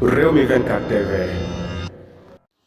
Rewmi 24 TV.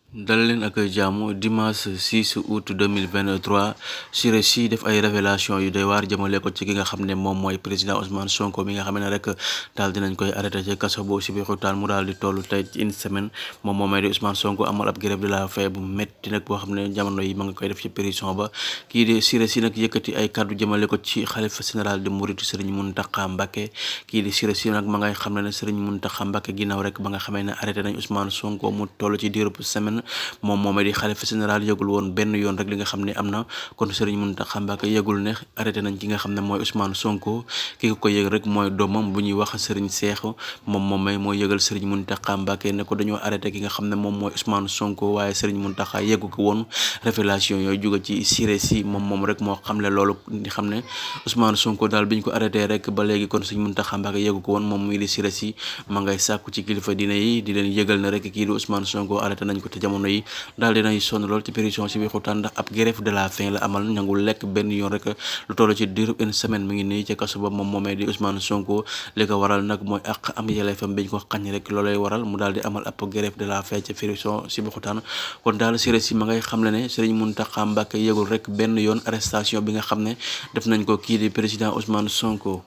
dal leen ak jàmm dimanche 6 août 2023 Siré Sy def ay révélation yu doy waar jëmale ko ci ki nga xam ne moom mooy président Ousmane Sonko mi nga xam ne rek daal dinañ koy arrêté ci kaso boobu si biir xutaan mu daal di toll tey ci une semaine moom moomee di Ousmane Sonko amal ab grève de la faim bu métti nag boo xam ne jamono yi ma nga koy def ci prison ba kii di Siré Sy nag yëkkati ay kàddu jëmale ko ci xalifa général de Mouride Serigne Mountakha Mbacké kii di Siré Sy nag ma ngay xam ne Serigne Mountakha Mbacké ginnaaw rek ba nga xamee ne arrêté nañ Ousmane Sonko mu toll ci diirub semaine moom moomee di xalifa général yëgul woon benn yoon rek li nga xam ne am na kon Serigne Mountakha Mbacké yëgul ne arrêté nañ ki nga xam ne mooy Ousmane Sonko ki ko yëg rek mooy doomam bu ñuy wax Serigne Cheikh moom moomee mooy yëgal Serigne Mountakha Mbacké ne ko dañoo arrêté ki nga xam ne moom mooy Ousmane Sonko waaye Serigne Mountakha yëgu ko woon révélation yooyu jóge ci Siré Sy moom rek moo xamle loolu di xam ne Ousmane Sonko daal bi ñu ko arrêté rek ba léegi kon Serigne Mountakha Mbacké yëgu ko woon moom muy di Siré Sy ma ngay sàkku ci kilifa diine yi di leen yëgal ne rek kii di Ousmane Sonko arrêté nañ ko te jamono yi daal dinay sonn lool ci prison si biir xutaan ndax ab grève de la faim la amal ñangul lekk benn yoon rek lu toll ci diiru une semaine mi ngi nii ci kaso ba moom moomee di Ousmane Sonko li ko waral nag mooy ak am yelleefam biñ ko xañ rek loolay waral mu daal di amal ab grève de la faim ci prison si biir xutaan kon daal Siré Sy ma ngay xam le ne Serigne Mountakha Mbacké yëgul rek benn yoon arrestation bi nga xam ne def nañ ko kii di président Ousmane Sonko.